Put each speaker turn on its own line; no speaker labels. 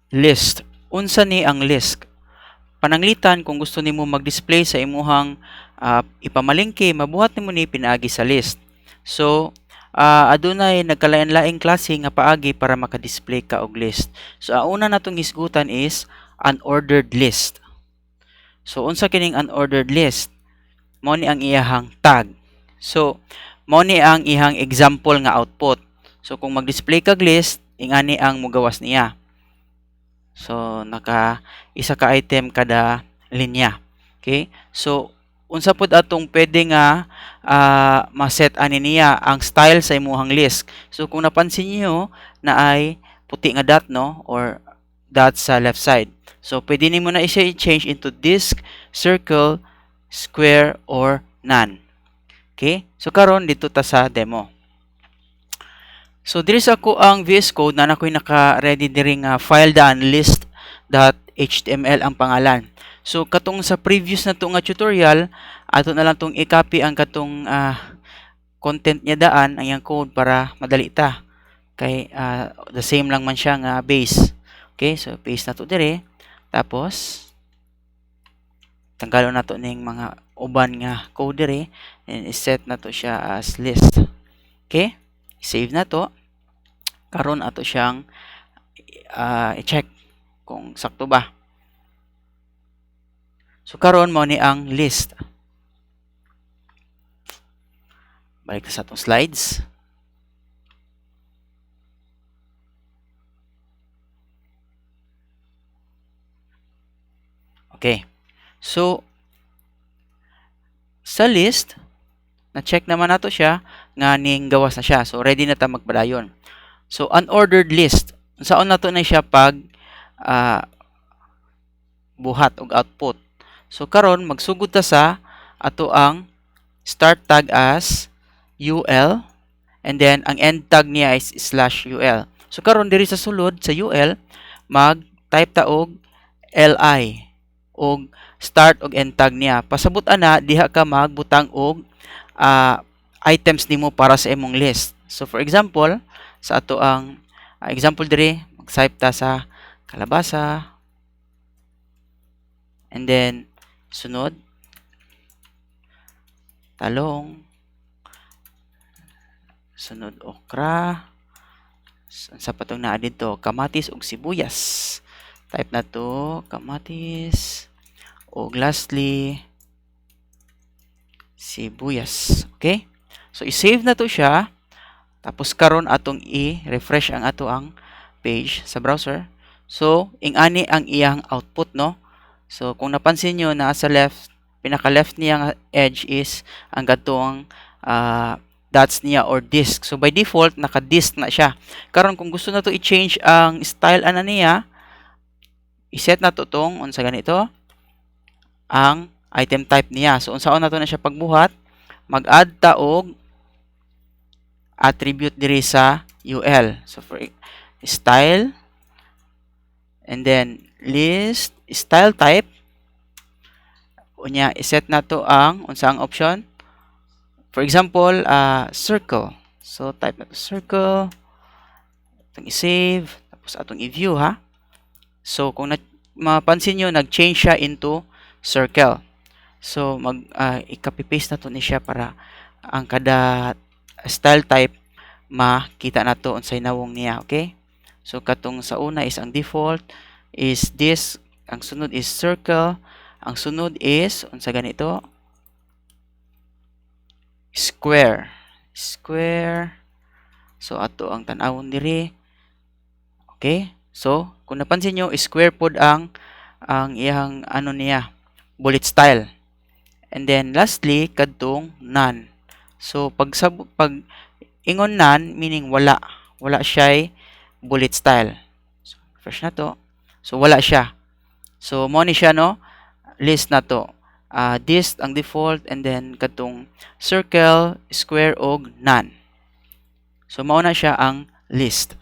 List. Unsa ni ang list? Pananglitan kung gusto nimo mag-display sa imuhang ipamalengke, mabuhat nimo ni pinaagi sa list. So, adunay nagkalain-laing klase nga paagi para maka-display ka og list. So, ang una natong hisgutan is unordered list. So, unsa kining unordered list? Mao ni ang iyahang tag. So, mao ni ang iyang example nga output. So, kung mag-display kag list, ingani ang mugawas niya. So, naka isa ka item kada linya. Okay? So, unsa pud atong pwede nga ma-set ani niya ang style sa imuhang list. So, kung napansin niyo na ay puti nga dot, no, or dot sa left side. So, pwede nimo na siya i-change into disk, circle, square, or none. Okay? So, karon dito ta sa demo. So, diri sa ako ang VS Code na ako'y naka-ready diri nga file daan, list.html ang pangalan. So, katong sa previous na to nga tutorial, ato na lang tong i-copy ang katong content niya daan, ang iyang code para madali ta. Kay the same lang man siya nga base. Okay, so paste na to diri. Tapos, tanggalon na to ning mga uban nga code diri and i-set na to siya as list. Okay? Save na to. Karon ato siyang i-check kung sakto ba. So karon mao ni ang list. Balik ta sa atong slides. Okay. So sa list, na-check naman nato siya nga ning gawas na siya. So ready na ta magpadayon. So unordered list. Unsaon nato na siya pag buhat og output. So karon magsugod ta sa ato ang start tag as ul and then ang end tag niya is slash ul. So karon diri sa sulod sa ul mag-type ta og li og start og end tag niya. Pasabot ana diha ka magbutang og items nimo para sa imong list. So for example, sa ato ang example diri, mag-type ta sa kalabasa and then sunod talong, sunod okra, sa patong naa didto kamatis ug sibuyas. Type na to kamatis ug lastly sibuyas. Okay? So i-save na to siya. Tapos karon atong i-refresh ang ato ang page sa browser. So ingani ang iyang output, no? So kung napansin niyo na sa left, pinaka left niya nga edge is ang kadtong dots niya or disk. So by default naka-disk na siya. Karon kung gusto na to i-change ang style ana niya, i-set na to tong unsa ganito ang item type niya. So unsaon na to na siya pagbuhat, mag-add ta og attribute diri sa ul. So for style and then list style type, unya i-set na to ang unsa ang option. For example, circle. So type na to circle, atong i-save, tapos atong i-view, ha. So kung mapansin niyo, nag-change siya into circle. So mag i-copy paste na to ni siya para ang kada style type makita na to unsay nawong niya, okay? So katong sa una is ang default is this, ang sunod is circle, ang sunod is unsa ganito, square. Square. So ato ang tan-awon diri. Okay? So kung napansin niyo, square pod ang iyang ano niya, bullet style. And then lastly kadtong none. So pag ingon none, meaning wala siya bullet style. So fresh na to. So wala siya. So mo ni siya, no, list na to. This ang default and then kadtong circle, square og none. So mao na siya ang list.